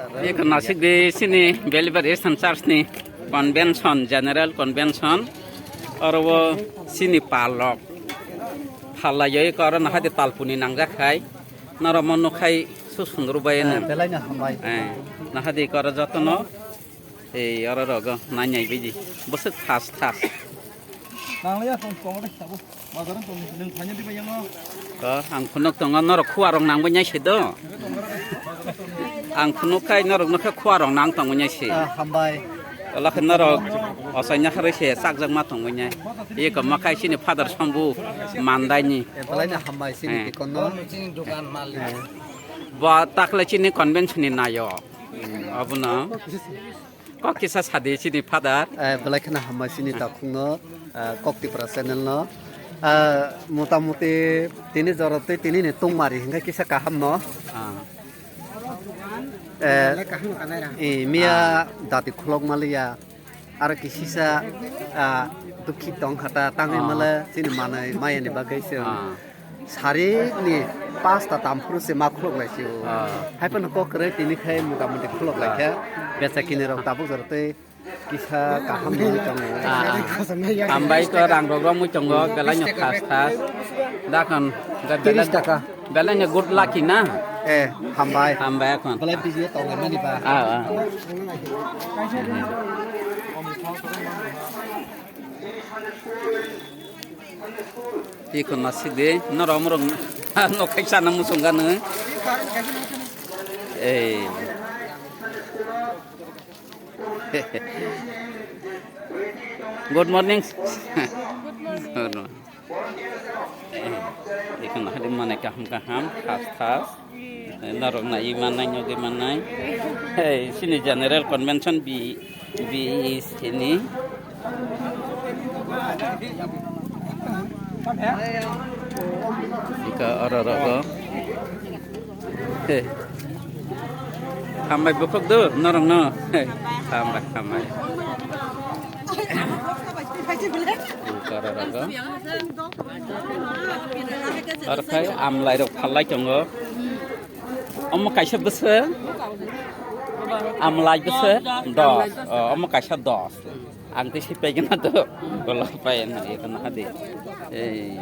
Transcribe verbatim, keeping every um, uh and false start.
Eko nasik de sini Believer Eastern Church ni convention, general convention. Oro o sini palok. Phalai yo eko oro nahadi talpuni nangjak khai. Noro mo nukhai su sundru bai Eh, no. Belai no hambai. Eh, nahadi eko oro jotono. Ei oro rogo nai nai bidi. Bosok thas thas. Nang ya tong tong de sabo. Bazar tong nung thanya di bayang no. Ko ang khunuk tongo norok khuarok nang bo nyai se do. Ang khunuk khai norok nokhe khuarok nang tong bo nyai se. Ah, hambai. Ola khe norok osaina kharwi se chakjak ma tong bo nyai. Eko ma khai sini father sambu mandai ni. Eh, belai no hambai sini Eh. Tikon no. Bo takle chini convention ni nayo. Abono kok kisa sadi chini father. Eh, belai kheno hambai sini takhung no, eh, Kok Tipra channel no. Eh, mota moti tini jora tei tini ni tongmari hingke kisa kaham no. Ah. Eh, eh, miya Ah. Dati khulok maliya. Aro kisisa, ah, dukhi tong khata tangwi Ah. male chini manai maya ni bagwi se. Ah. Sari ni pasta tam phuru se ma khulok lai sio. Ah. Hai phano kok kwrwi tini khai mota moti khulok lai Ah. khe. Becha kini rok tabuk jora tei kisa kaham nai tongo. Ah. Hambai ko rang rok romwi tongo belai no khas khas. Dakhan ga Tiris belai taka. Belai no good lucky na. Eh, hambai. Hambai akhon. Belai busy tongo mani ba. Ah, ah. Iko nasik de, norok morok no khaisa na musung gano. Eh. Good morning. Good morning. Good morning. Iko nahadi mane kaham kaham, khas khas. Norok nai mannai, nugwi mannai. Hey, sini general convention bi, bi sini. Iko oro rogo. Hey. Hambai bukhuk do, norok no. Hey. Hambai, hambai. Iko oro rogo. Aro khai amlai rok phalai tongo. Omo kaisa bwswk. Amlai bwswk dos. O, omo kaisa dos. Ang tei sipaikhwna to. Golok pai na, ito na hadi. Ei.